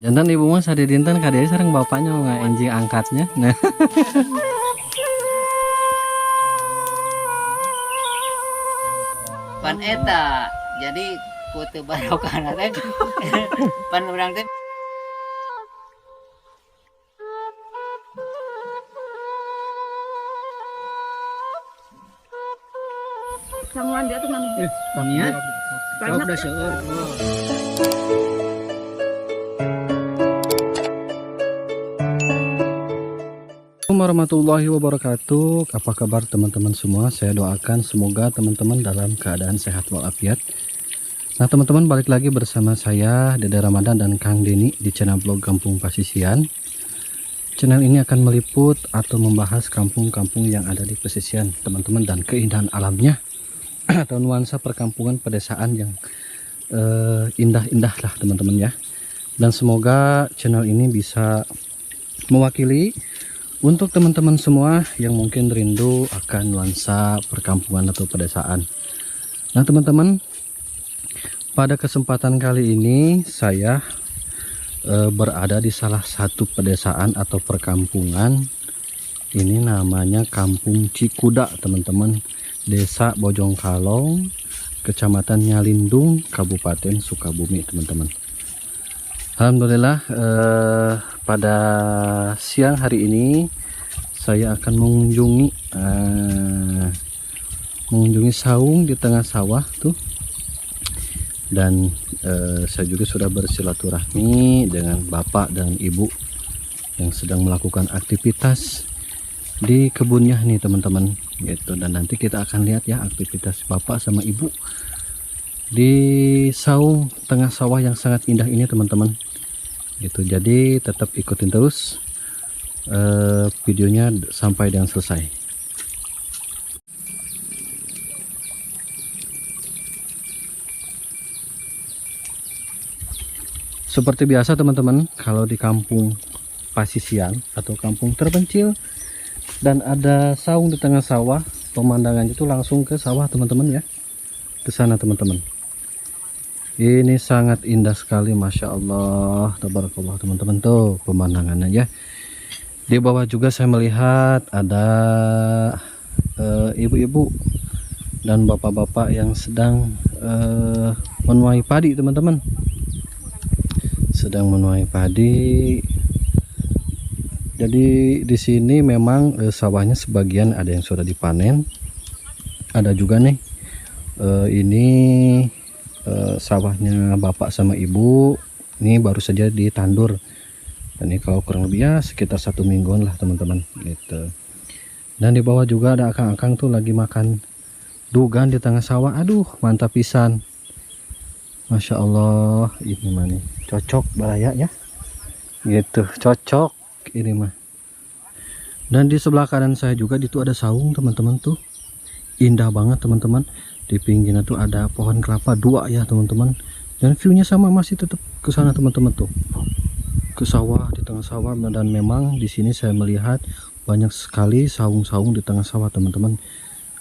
Janten ibu mah sadidinten ka dieu sareng bapaknya enjing angkatnya. Nah. Pan eta jadi ku teu barokahna teh pan urang teh. Sanguan dia tuh namanya. Nya. Banyak. Udah seueur. Assalamualaikum warahmatullahi wabarakatuh. Apa kabar teman-teman semua? Saya doakan semoga teman-teman dalam keadaan sehat walafiat. Nah teman-teman, balik lagi bersama saya Dede Ramadan dan Kang Deni di channel vlog Kampung Pasisian. Channel ini akan meliput atau membahas kampung-kampung yang ada di pesisian teman-teman, dan keindahan alamnya atau nuansa perkampungan pedesaan yang indah-indah lah teman-teman ya. Dan semoga channel ini bisa mewakili untuk teman-teman semua yang mungkin rindu akan nuansa perkampungan atau pedesaan. Nah teman-teman, pada kesempatan kali ini saya berada di salah satu pedesaan atau perkampungan. Ini namanya Kampung Cikuda teman-teman, Desa Bojongkalong, Kecamatan Nyalindung, Kabupaten Sukabumi teman-teman. Alhamdulillah, pada siang hari ini saya akan mengunjungi saung di tengah sawah tuh. Dan saya juga sudah bersilaturahmi dengan bapak dan ibu yang sedang melakukan aktivitas di kebunnya nih teman-teman gitu. Dan nanti kita akan lihat ya aktivitas bapak sama ibu di saung tengah sawah yang sangat indah ini teman-teman gitu. Jadi tetap ikutin terus videonya sampai dengan selesai. Seperti biasa teman-teman, kalau di kampung pasisian atau kampung terpencil dan ada saung di tengah sawah, pemandangannya itu langsung ke sawah teman-teman ya. Ke sana teman-teman. Ini sangat indah sekali, masya Allah, tabarakallah teman-teman tuh pemandangannya ya. Di bawah juga saya melihat ada ibu-ibu dan bapak-bapak yang sedang menuai padi teman-teman. Sedang menuai padi. Jadi di sini memang sawahnya sebagian ada yang sudah dipanen, ada juga nih ini sawahnya bapak sama ibu ini baru saja ditandur. Dan ini kalau kurang lebih ya sekitar 1 mingguan lah teman-teman gitu. Dan di bawah juga ada akang-akang tuh lagi makan dugan di tengah sawah. Aduh, mantap pisan, masya Allah. Ini mah nih cocok baraya ya gitu, cocok ini mah. Dan di sebelah kanan saya juga itu ada saung teman-teman tuh, indah banget teman-teman. Di pinggirnya tuh ada pohon kelapa 2 ya teman-teman. Dan viewnya sama masih tetap ke sana teman-teman tuh, ke sawah, di tengah sawah. Dan memang di sini saya melihat banyak sekali saung-saung di tengah sawah teman-teman.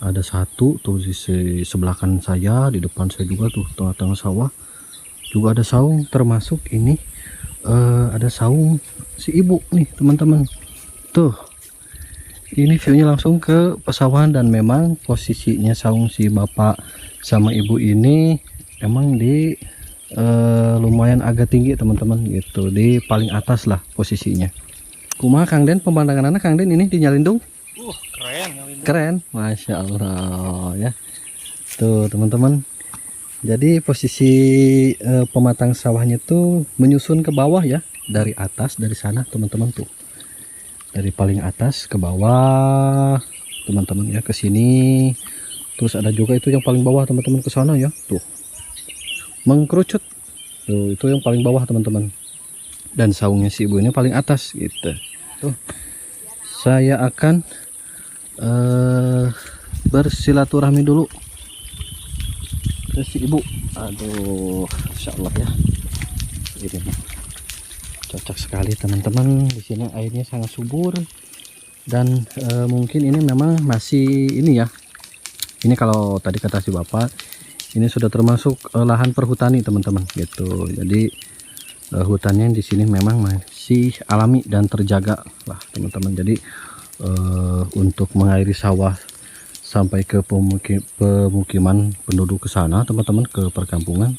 Ada satu tuh di sebelah kanan saya, di depan saya juga tuh tengah-tengah sawah juga ada saung. Termasuk ini ada saung si ibu nih teman-teman tuh. Ini viewnya langsung ke pesawahan. Dan memang posisinya saung si bapak sama ibu ini emang di lumayan agak tinggi teman-teman gitu, di paling atas lah posisinya. Kumaha Kang Den pemandangan anak Kang Den ini di Nyalindung? Keren Nyalindung. Keren, masya Allah ya. Tuh teman-teman. Jadi posisi pematang sawahnya tuh menyusun ke bawah ya, dari atas dari sana teman-teman tuh. Dari paling atas ke bawah teman-teman ya, ke sini. Terus ada juga itu yang paling bawah teman-teman ke sana ya, tuh. Mengkerucut. Tuh, itu yang paling bawah teman-teman. Dan saungnya si ibu ini paling atas gitu. Tuh. Saya akan bersilaturahmi dulu ke si ibu. Aduh, insya Allah ya. Ini mah cocok sekali teman-teman. Di sini airnya sangat subur dan mungkin ini memang masih ini ya. Ini kalau tadi kata si bapak, ini sudah termasuk lahan perhutani teman-teman gitu. Jadi Hutannya di sini memang masih alami dan terjaga lah teman-teman. Jadi untuk mengairi sawah sampai ke pemukiman penduduk ke sana teman-teman, ke perkampungan,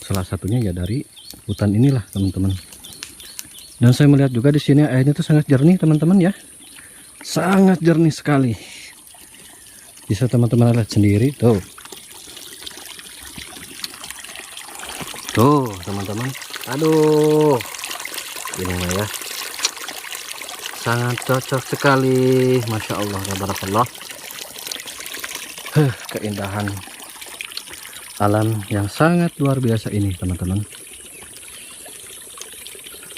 salah satunya ya dari hutan inilah teman-teman. Dan saya melihat juga di sini airnya tuh sangat jernih teman-teman ya, sangat jernih sekali. Bisa teman-teman lihat sendiri tuh. Tuh teman-teman, aduh, ini mah ya sangat cocok sekali, masya Allah, tabarakallah. Huh, keindahan alam yang sangat luar biasa ini teman-teman.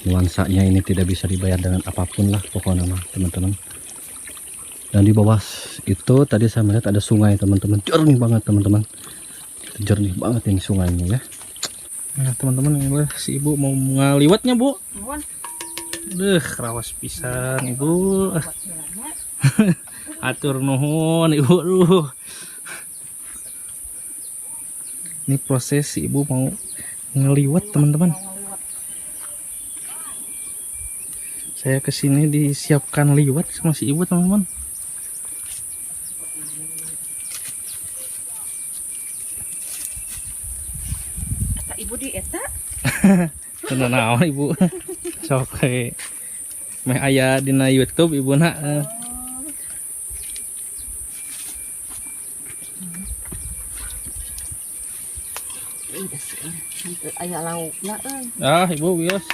Nuansanya ini tidak bisa dibayar dengan apapun lah pokoknya mah teman-teman. Dan di bawah itu tadi saya melihat ada sungai teman-teman, jernih banget teman-teman, jernih banget ini sungainya ya. Nah teman-teman, ini si ibu mau ngaliwetnya bu. Nuhun. Deh, rawas pisan ibu. Hatur nuhun ibu. Duh. Ini proses si ibu mau ngeliwet teman-teman. Saya kesini disiapkan liwet sama si ibu teman-teman. Eta ibu di eta. Tenang naon ibu. Sok we. Meh aya dina YouTube ibu nak. Ih, sih. Henteu aya laukna euy. Ah, ibu wios.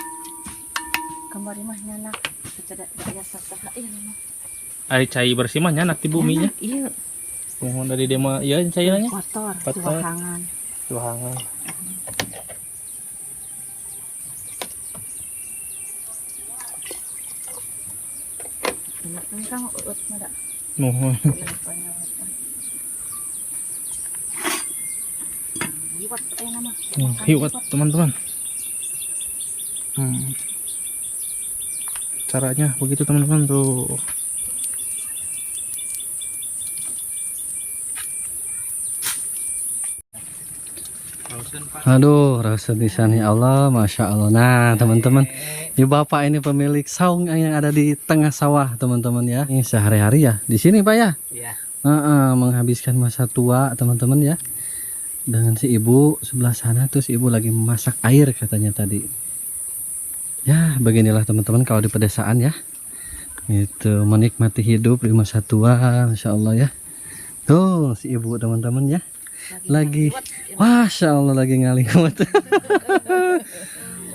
Kamari mah nyanak teu aya sasaha ieu mah. Ari cai bersih mah nyanak di buminya. Iya, Mohon dari dia mah ieu cairnya. kotor, Kotor. tuangan. Tuhangan. Enak kan Kang uut mah da. Mohon. Liwet aya mah. Liwet teman-teman. Caranya begitu teman-teman tuh. Aduh, rasa pisan ya Allah, masya Allah. Nah, teman-teman, ini bapak ini pemilik saung yang ada di tengah sawah, teman-teman ya. Ini sehari-hari ya di sini pak ya. Iya. Heeh, menghabiskan masa tua, teman-teman ya. Dengan si ibu sebelah sana tuh si ibu lagi memasak air katanya tadi. Ya, beginilah teman-teman kalau di pedesaan ya. Itu menikmati hidup di masa tua, masya Allah ya. Tuh si ibu teman-teman ya. Lagi, masya Allah lagi ngaliwet.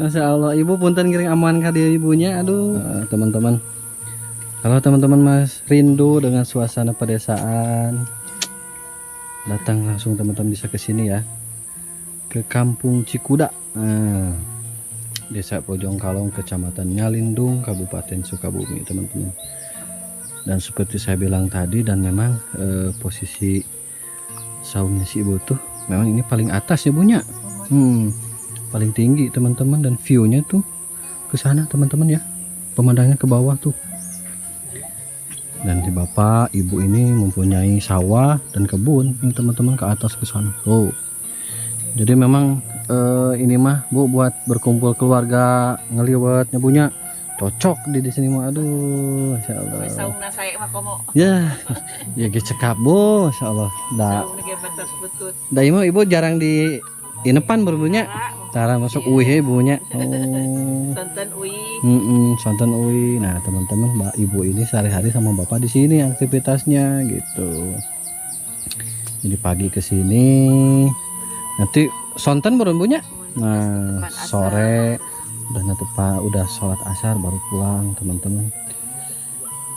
Masya Allah, ibu punten ngiring aman ka dia ibunya. Aduh, teman-teman. Kalau teman-teman mas rindu dengan suasana pedesaan, datang langsung teman-teman bisa ke sini ya, ke Kampung Cikuda, nah, Desa Bojong Kalong, Kecamatan Nyalindung, Kabupaten Sukabumi, teman-teman. Dan seperti saya bilang tadi, dan memang posisi saungnya si ibu tuh memang ini paling atas ya ibunya, paling tinggi teman-teman, dan view-nya tuh ke sana teman-teman ya, pemandangannya ke bawah tuh. Dan si bapak ibu ini mempunyai sawah dan kebun ini teman-teman ke atas ke sana tuh. Jadi memang ini mah bu buat berkumpul keluarga ngeliwet punya cocok di sini mah. Aduh, masya Allah. Saungna saya mah komo. Ya, ya ge cekap bu, masya Allah. Da, Saungna ge betul-betul. da ieu mah ibu jarang di inepan berbunya. Cara masuk uih ibunya. Oh. Sonten uih. Sonten uih. Nah, teman-teman, mbak ibu ini sehari-hari sama bapak di sini aktivitasnya gitu. Jadi pagi ke sini, nanti sonten baru punya. Nah, sore udah nanti pak udah sholat asar baru pulang teman-teman.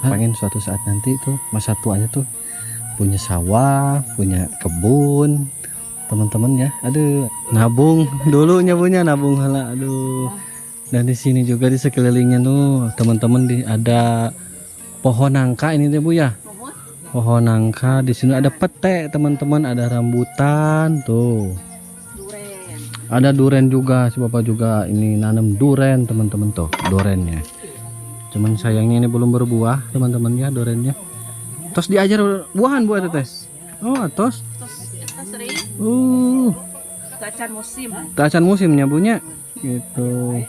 Pengen suatu saat nanti tuh masa tuanya tuh punya sawah, punya kebun, teman-teman ya. Aduh, nabung dulu punya nabung hala. Aduh. Dan di sini juga di sekelilingnya tuh teman-teman di ada pohon nangka ini deh bu ya. Pohon nangka di sini ada pete teman-teman, ada rambutan tuh. Duren. Ada duren juga, si bapak juga ini nanam duren teman-teman tuh, durennya. Cuman sayangnya ini belum berbuah teman-teman ya durennya. Tos diajar buahan bu teh. Oh, tos. Terus eta sering. Teu acan musim. Teu acan musimnya, Bu, nya. Gitu.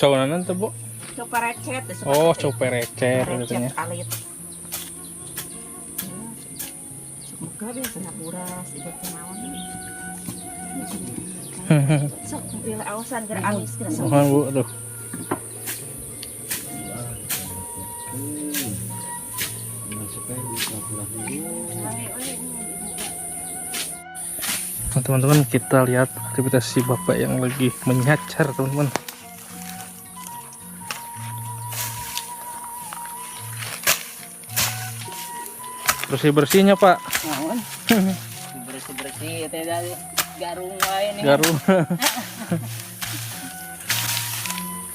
Cau naon tuh, Bu? Cau parecet. Oh, cau perecet Parecet katanya. alit. Semoga biasa buras ieu teh naon. Sok bila awasan geura amis geura sok. Mohon, Bu, aduh. Masuknya di dulu. Nah, teman-teman, kita lihat aktivitas si bapak yang lagi menyacar, teman-teman. Bersih-bersihnya, Pak. Naon? Bersih-bersih teh dari garung wae nih. Garung.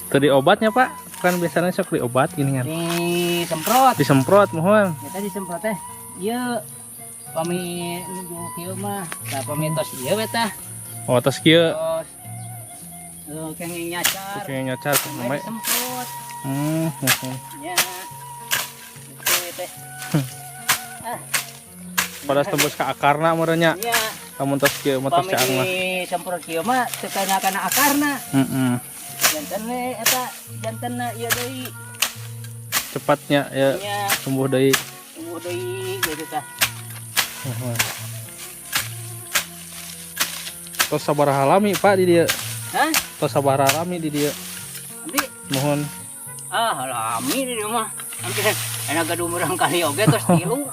Tadi obatnya, Pak. Kan biasanya sok diobat gini kan. Disemprot. Disemprot mohon. Eta disemprot teh. Ieu pami nuju kieu mah, tah pami tos ieu we tah. Oh, tos kieu. Tos kenging nyacar. Kenging nyacar We namanya. disemprot. Mohon. Ya. Itu we teh. Ah. Pada tembus ke akarna meureun nya. Nya. Lamun tos kieu mah tos Pami caang mah. disemprot kieu mah teu kana kana akarna. Heeh. Janten we eta jantenna ieu deui. Cepatnya ya Nya tumbuh deui. tumbuh deui gitu tah. Mohon. Tos sabaraha lami, Pak, di dieu? Hah? Tos sabaraha lami di dieu? Abdi Mohon. ah lami di rumah. Hampir enak gaduh murang kali oge tos tilu.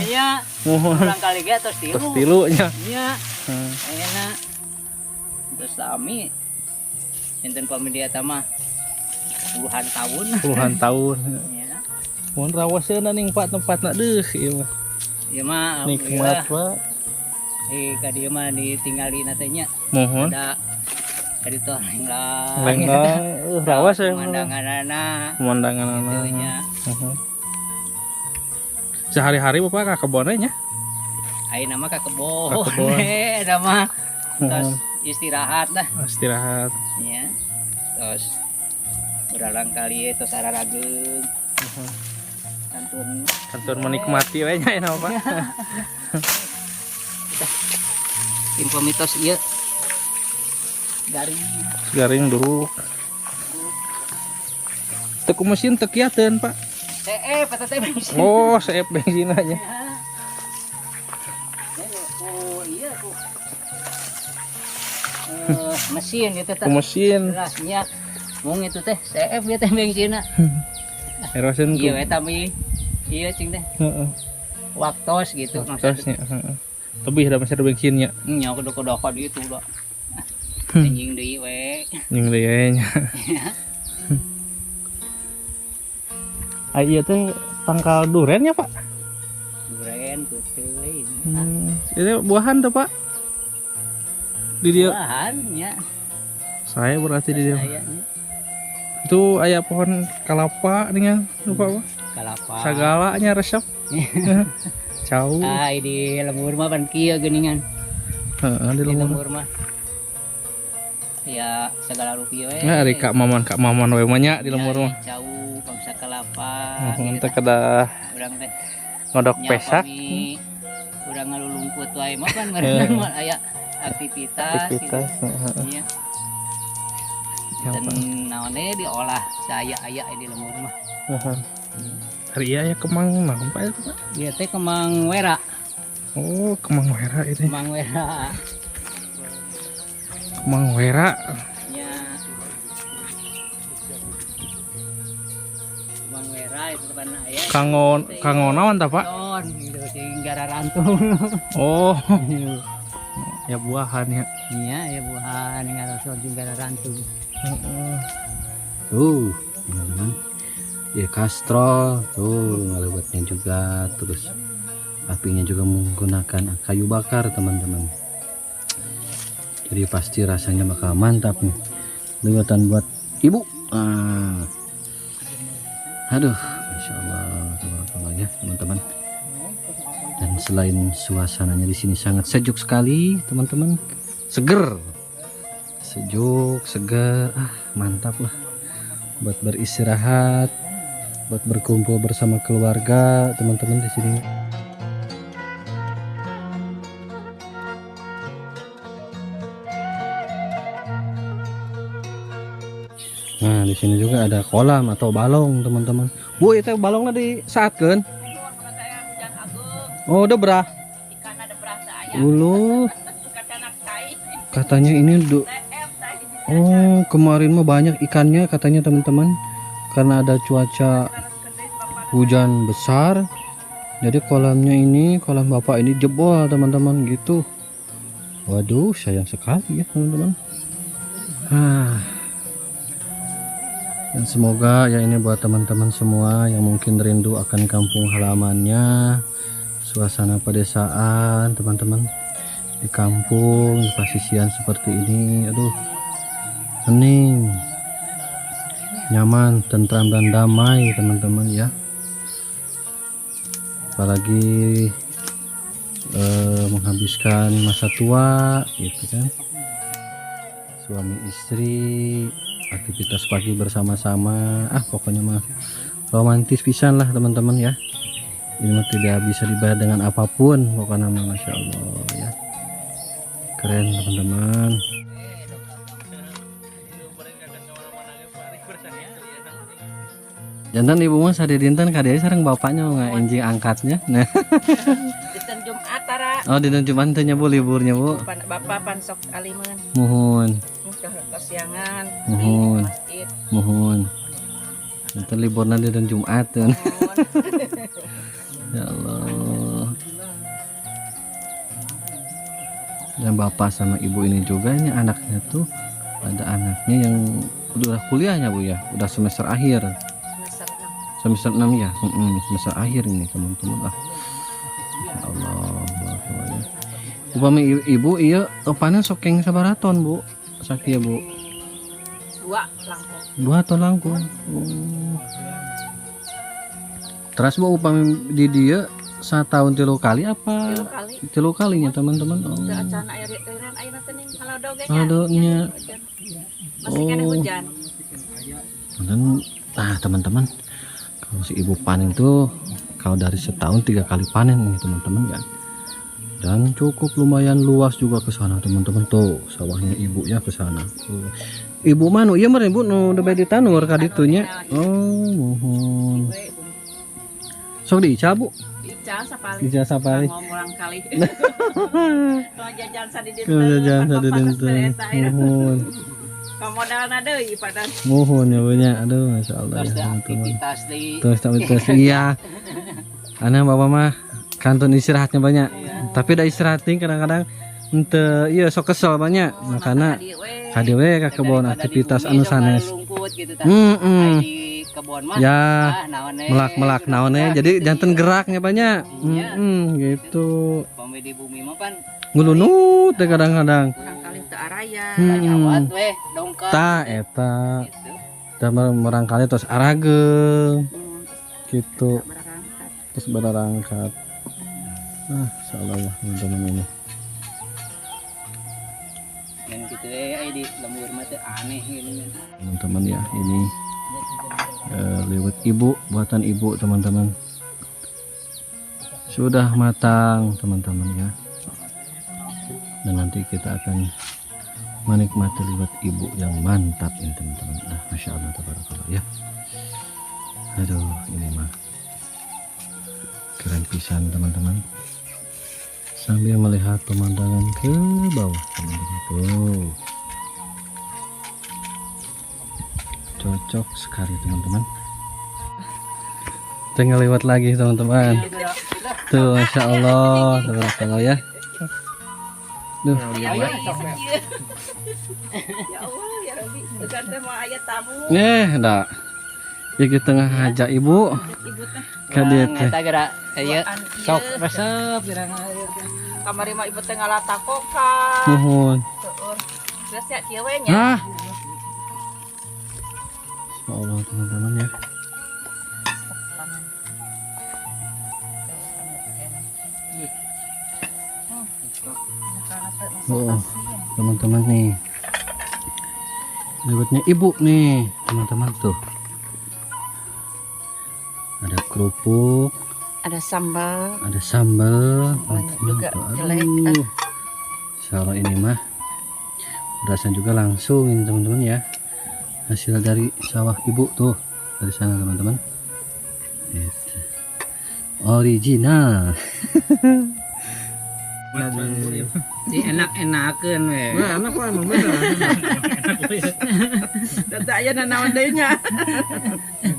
Iya, Mohon. murang kali ge tos tilu. Tos tilu nya. Iya, Hmm. enak. Terus lami. Enten pami dia mah puluhan tahun. Puluhan tahun. Iya. Mohon rawaseun ning Pak tempatna deuh ieu mah. Ieu mah Nikmat, Pak. Eh, ka dieu mah ditinggalin teh nya. Mohon. Ada ka ditu lenglang. Lenglang, rawas ya. Pemandanganana. Pemandangan Gitu nya. Mohon. Sehari-hari Bapak ka kebon nya? Ayeuna mah ka kebon. Ka kebon. Eta mah Mohon. terus istirahat lah. Istirahat. Ya. Terus beralang kali terus ararageung. Mohon. Kantun Kantor menikmati we nya enak Pak. info mitos ieu. Garing. Garing dulu. Teu ku mesin teu kiateun, Pak. CF eta teh bensin. Oh, seep bensin aja. Ya. Ku iya ku. Mesin itu teh. Ku mesin. Jelasnya mung itu teh CF ieu teh bensinna. Erosen ku. Iya eta mi. Iya cing teh. Heeh. Waktos gitu maksudnya. Terusnya, heeh. Lebih da masih ada bensinnya. Nya kudu-kudu itu dah. Anjing deui we. Jeung deui nya. Ah, iya teh tangkal duren ya, Pak? Duren peuteui. Hmm. Itu buahan tuh, Pak. Di dia. Buahan nya. Saya berarti di dia. Saya nya. Itu aya pohon kelapa dengan lupa apa? Kalapa. Sagalanya resep. Jauh. Ah, di lembur mah pan kieu geuningan. Heeh, di Di lembur. lembur mah. Ya segala rupi we. Nah, ari Kak Maman, Kak Maman we mah nya di lembur mah. Jauh bangsa kelapa. Heeh, gitu teh kedah Urang teh ngodok nya pesak. pami urang ngalulungkut wae mah kan ngaranna mah aya aktivitas, Aktivitas, gitu. heeh. Iya. Ya, Dan Pak. naonnya diolah saya aya di lembur mah. Heeh. Hari iya ya kemang naon Pak itu, Pak? Ieu teh kemang wera, Oh, kemang wera itu. kemang wera. Kemang wera. Nya. Kemang wera itu kan aya. Kanggo kanggo naon tah, Pak? Ton gitu sing gararantung. Oh. Ya buahan ya. Iya, ya buahan ngaroson jeung gararantung. Heeh. Tuh, teman-teman. Ya kastrol tuh ngalewatnya juga, terus apinya juga menggunakan kayu bakar, teman-teman. Jadi pasti rasanya bakal mantap nih. Buatan buat ibu. Ah. Aduh, masya Allah, tabarakallah ya, teman-teman. Dan selain suasananya di sini sangat sejuk sekali, teman-teman. Seger. Sejuk, segar, ah mantap lah. Buat beristirahat, Buat berkumpul bersama keluarga teman-teman di sini. Nah, di sini juga ada kolam atau balong, teman-teman. Bu, itu balongnya disaatkeun? Oh, udah berah. Ulu. Katanya ini oh, kemarin mah banyak ikannya katanya teman-teman. Karena ada cuaca hujan besar. Jadi kolamnya ini, kolam bapak ini jebol, teman-teman gitu. Waduh, sayang sekali ya, teman-teman. Ah. Dan semoga ya ini buat teman-teman semua yang mungkin rindu akan kampung halamannya, suasana pedesaan, teman-teman, di kampung, di pasisian seperti ini, aduh, hening, nyaman, tentram dan damai, teman-teman ya. Apalagi menghabiskan masa tua, gitu kan, suami istri, aktivitas pagi bersama-sama, ah pokoknya mah romantis pisan lah teman-teman ya. Ini mah tidak bisa dibayar dengan apapun pokoknya mah, masya Allah ya, keren teman-teman. Janten ibu mah sadidinten ka dieu sareng bapaknya nggak enjing angkatnya. Nah. Dinten Jumat tara. Oh, dinten Jumat teh nya Bu liburnya Bu. Pan, bapak pan sok alimeun. Muhun. Kesiangan. Muhun. Masjid. Muhun. Dinten liburna dinten Jumat. Ya Allah. Dan bapak sama ibu ini juga ini anaknya tuh ada anaknya yang udah kuliahnya Bu ya, udah semester akhir. Semester 6. Semester 6 ya, semester akhir ini teman-teman ah. Ya Allah, ya. Upami ibu iya panen sok keng sabaraha ton Bu? Sakieu Bu. 2 langkung. 2 ton langkung. Oh. Terus Bu upami di dia setahun 3 kali apa? 3 kali. 3 kalinya teman-teman. Oh. Teu acan aya eureun ayeuna teh ning halodo ge nya. Halodonya. Masih kena Oh. hujan. Dan nah teman-teman, kalau si ibu panen tuh kalau dari setahun 3 kali panen nih teman-teman ya. Dan cukup lumayan luas juga ke sana teman-teman tuh sawahnya ibu ya ke sana. Tuh. Ibu mah nu ieu mah ibu nu udah ditanur ka ditu nya. Oh, muhun. Sok diical Bu. Ical sapali. Ical sapali. Ngomong kali. Kalau jajan sadidinten. Kalau jajan sadidinten. Muhun. Modalna deui padan. Muhun ya Bu nya. Aduh, masya Allah Terus ya, teman-teman. aktivitas di Terus aktivitas iya. Karena bapak mah kantun istirahatnya banyak. Iya. Tapi da istirahatin kadang-kadang ente iya sok kesel banyak. Makana ka dieu we ka kebon aktivitas anu sanes. Gitu, Heeh. Di kebon mah Ya, ah, naon we, melak-melak naon we. gitu, Jadi janten geraknya banyak. Iya. Heeh, gitu. Pami di bumi mah pan Ngulunut teh kadang-kadang. Kali teu araya. nyawat we dongkap. Ta eta. Gitu. Tah merangkali terus arageung. Gitu. Terus berangkat. Ah, insyaallah ya teman-teman ini. Dan gitu di lembur mah teh aneh gini. Teman-teman ya, ini liwet ibu, buatan ibu teman-teman. Sudah matang teman-teman ya. Dan nanti kita akan menikmati liwet ibu yang mantap ini teman-teman. Nah, masya Allah tabarakallah ya. Aduh, ini mah keren pisan teman-teman. Sambil melihat pemandangan ke bawah teman-teman tuh. Cocok sekali teman-teman. Tinggal lewat lagi teman-teman. Tuh, masya Allah, tabarakallah ya. Duh. Ya Allah, ya Rabbi. Bukan teh mau aya tamu. Dah. Ya kita ngahaja ibu. Ibu teh. Ka dieu teh. Eta geura ieu sok resep geura. Kamari mah ibu teh ngalatakokan. Nuhun. Seueur. Geus ya kieu we nya. Nah. Masya Allah teman-teman ya. Oh, teman-teman nih. Liwetnya ibu nih, teman-teman tuh. Kerupuk, Ada sambal. Ada sambal, Sambalnya juga jelek. Aduh. Kalau ini mah berasnya juga langsung ini teman-teman ya. Hasil dari sawah ibu tuh dari sana teman-teman. Gitu. Original. Di enak-enakeun we. Nah, enak kok emang bener. Dan aya nanaon deui nya.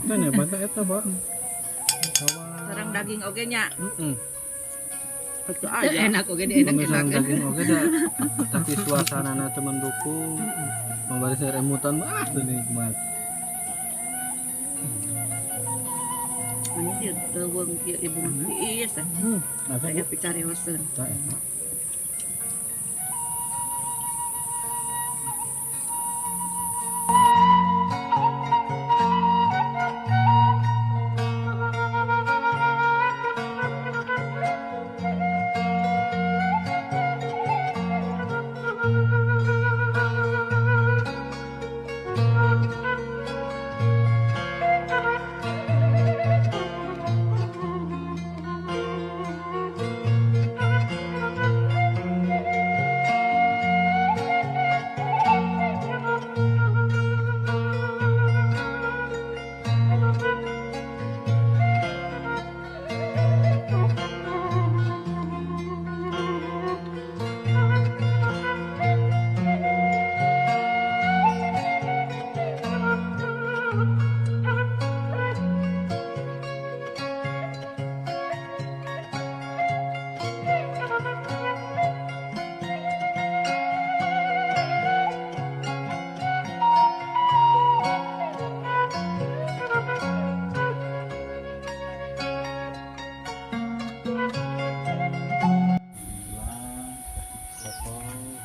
Kan ya bata eta, Pak. Sawah. Sareng daging oge nya. Heeh. Itu aya. Enak oge di Misalnya enak-enakeun. Daging oge dah. Tapi suasana teu mendukung. Membari remutan mah tuh nikmat. Mana ieu leuweung ieu ibu mah tiis. Apa Saya picarioseun. Eta eta.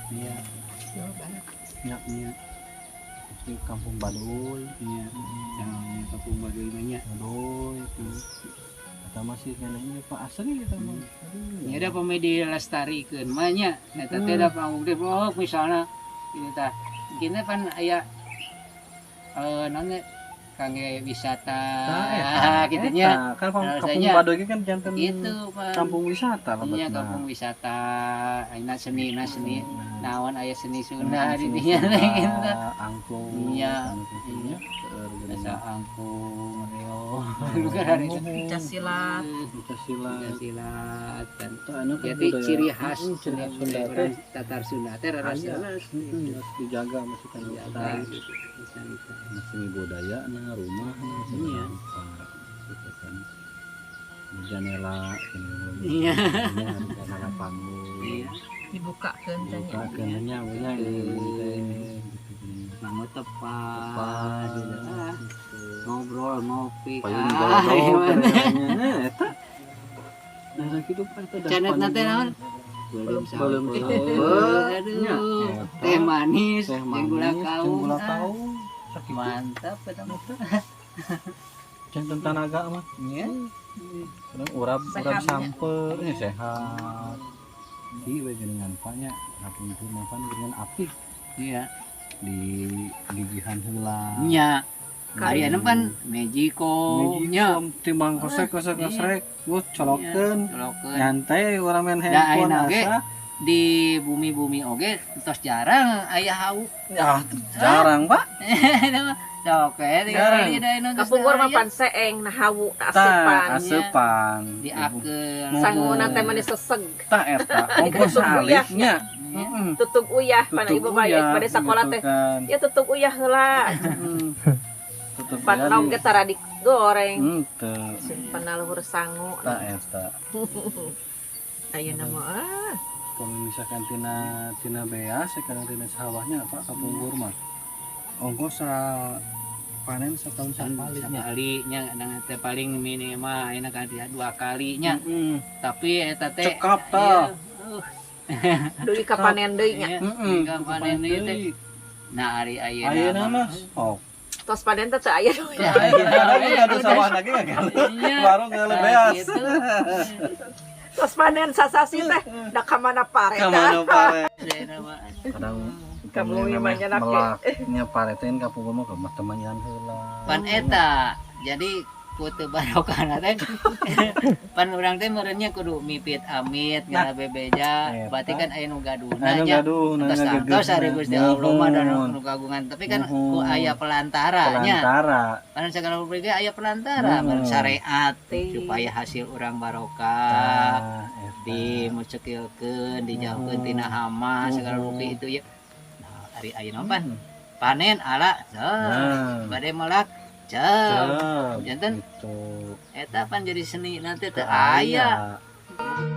Iya. Iya. Nya di Kampung Baduy, Iya. Yang Kampung Baduy mah nya. Baduy itu. Kata masih kenanya Pak asli kita mah. Aduh. Nya da pami dilestarikeun mah nya. Eta teh da panggung teh oh misalna ini tah. Kina pan aya naon nya, kangge wisata Tah, eta, gitu nya. eta. Kan Nah, Kampung saya- Baduy kan janten Gitu pan. kampung wisata lah. Iya, kampung wisata, ayeuna seni, na seni, naon aya seni Sunda di dinya gitu. Angklung. Iya. Iya. Asa angklung, reo, bukan hari itu. Pencak silat. Pencak silat. Pencak silat kan. Itu anu kan Jadi budaya. ciri khas Ciri khas Sunda teh Tatar Sunda teh rada Aya. jelas. Harus dijaga masih kan Dijaga, lestari. gitu. Bisa. Masih budaya nah rumah Iya. gitu kan. Janela ini Iya. janela panggung. Iya. Dibukakeun teh nya. Buka kenanya punya ini teh gitu. Bangun tepat, Tepat, gitu. Ah, gitu. Ngobrol, ngopi. Payung Ah, golodog gimana? katanya. Eta. Nah, kitu Pak eta dah Canet panen nate naon? Belum Belum sampai. sampai. Nya, Aduh. eta. Teh manis, Teh jeung gula manis, kaung. jeung gula Ah, kaung. Sakitu. Mantap eta mah. Janten tanaga mah. Iya. Kadang urap urap Sehat, nya. sampe ini sehat. Di we jenengan Pak nya, hapunten mapan dengan api Iya. di gigihan heula. Nya. Ayeuna pan magicom nya. Timbang kosek kosek Iya. kosek, gua colokeun. Colokeun. Nyantai urang main Da, handphone ayeuna oge. asa. Di bumi-bumi oge tos jarang aya hawu. Ya, jarang, Pak. Sok we tinggal Jarang. di daerah tos Kapungkur mah aya. pan seeng nah hawu Tah, asupan. asupan. Diakeun. Sanguna teh mani seseg. Tah eta, ongkos Tutug uyah. alitnya. Iya. Heeh. Tutug uyah pana Tutug ibu mah uyah, pada sekolah gitu teh. kan. Ya tutug uyah heula. Heeh. Tutug Pan uyah naon di- ge tara digoreng. Henteu. Simpen luhur sangu. Tah eta. Ayeuna mah ah. Kalau misalkan tina tina beas sekarang tina sawahnya Pak kapungkur mah. Ongkos sa panen setahun sakali nya. Sekali nya dan teh paling minimal ayeuna kan dua kali nya. Heeh. Tapi eta teh Cekap tah. Iya. Deui ka panen deui nya. Iya, Heeh. ka panen deui teh. Nah, ari ayeuna Ayeuna mah. mah sok. Tos panen teh teu aya deui. Teu aya ada sawah lagi nggak Iya. Baru nggak beas. Gitu. Tos panen sasasi teh da ka mana pare Ka mana pare. Ayeuna mah. Kadang Kamu mah nyenak ge. melaknya paretin kapungkur mah ke teman heula. Pan eta. Jadi Ku teu barokahna teh pan urang teh meureun nya kudu mipit amit ngala bebeja. Eta. Berarti kan aya nu gaduhna Anu nya. gaduh Tos tos ari Gusti Allah mah dan nu kagungan, tapi kan ku aya pelantara nya. Pelantara. Pan segala rupi ge aya pelantara, pan syariat supaya hasil urang barokah, Tah, eta. dimucekilkeun, dijauhkeun tina hama segala rupi itu ya. Nah, ari ayeuna pan panen ala so, Nah. bade melak cep. Cep, Janten gitu. eta pan jadi seni nanti teu Teu aya. aya.